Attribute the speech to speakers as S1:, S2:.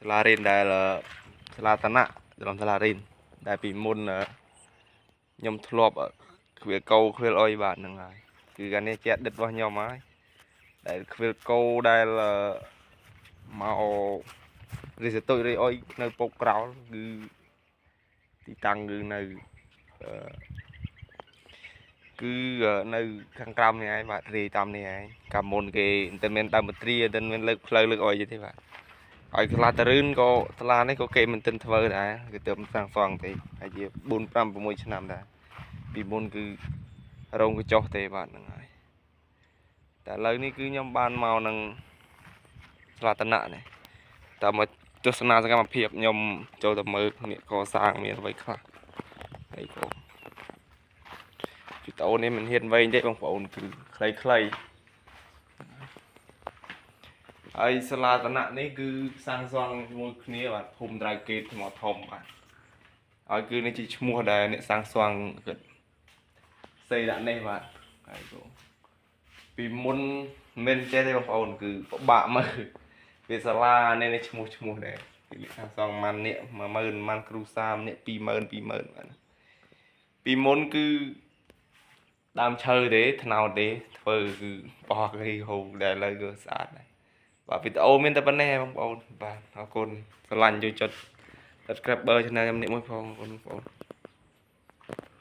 S1: សាលារៀនដែលសាលាតនៈត្រឡំសាលារៀនដែលពីមុនខ្ញុំធ្លាប់ខ្វៀលកោខ្វៀលអុយបាទហ្នឹងហើយគឺកាលនេះជាអតីតរបស់ខ្ញុំហើយដែលខ្វៀលកោដែលមករិសតុយរិអុយនៅពុកក្រោលគឺទីតាំងគឺនៅគឺនៅខាងក្រោមនេះឯងបាទរាយតាមនេះឯងកាលមុនគេមិនមានដើមមត្រីមិនមានលើកផ្លូវលើកអុយទេបាទហើយសាលាតរឿនក៏សាលានេះក៏គេមិនទិនធ្វើដែរគេទើបសាងសង់ទេហើយជា4 5 6ឆ្នាំដែរពីមុនគឺរោងកញ្ចុះទេបាទហ្នឹងហើយតែឥឡូវនេះគឺខ្ញុំបានមកនឹងសាលាតនៈនេះតើមកទស្សនាសកម្មភាពខ្ញុំចូលទៅមើលនេះកសាងមានអ្វីខ្លះហើយក៏វីដេអូនេះមិនហ៊ានវែងទេបងប្អូនគឺខ្លីៗហើយសាលាតនៈនេះគឺសាងសង់ជាមួយគ្នាបាទភូមិត្រៃកេតថ្មធំបាទហើយគឺនេះជាឈ្មោះដែលអ្នកសាងសង់គាត់សេដាក់នេះបាទហើយក៏ពីមុនមិនចេះទេបងប្អូនគឺពិបាកមើលវាសាលានេះឈ្មោះដែរគឺអ្នកសាងសង់ម៉ាន់នេះ10000ម៉ាន់គ្រូសាម្នាក់20000 20000បាទពីមុនគឺដើមឈើទេថ្នោតទេធ្វើគឺបោះគេហូរដែលឥឡូវគឺស្អាតដែរបាទវីដេអូមានតែប៉ុណ្ណេះបងប្អូនបាទអរគុណស្រឡាញ់ជួយចុច Subscriber Channel ខ្ញុំនេះមួយផងបងប្អូន។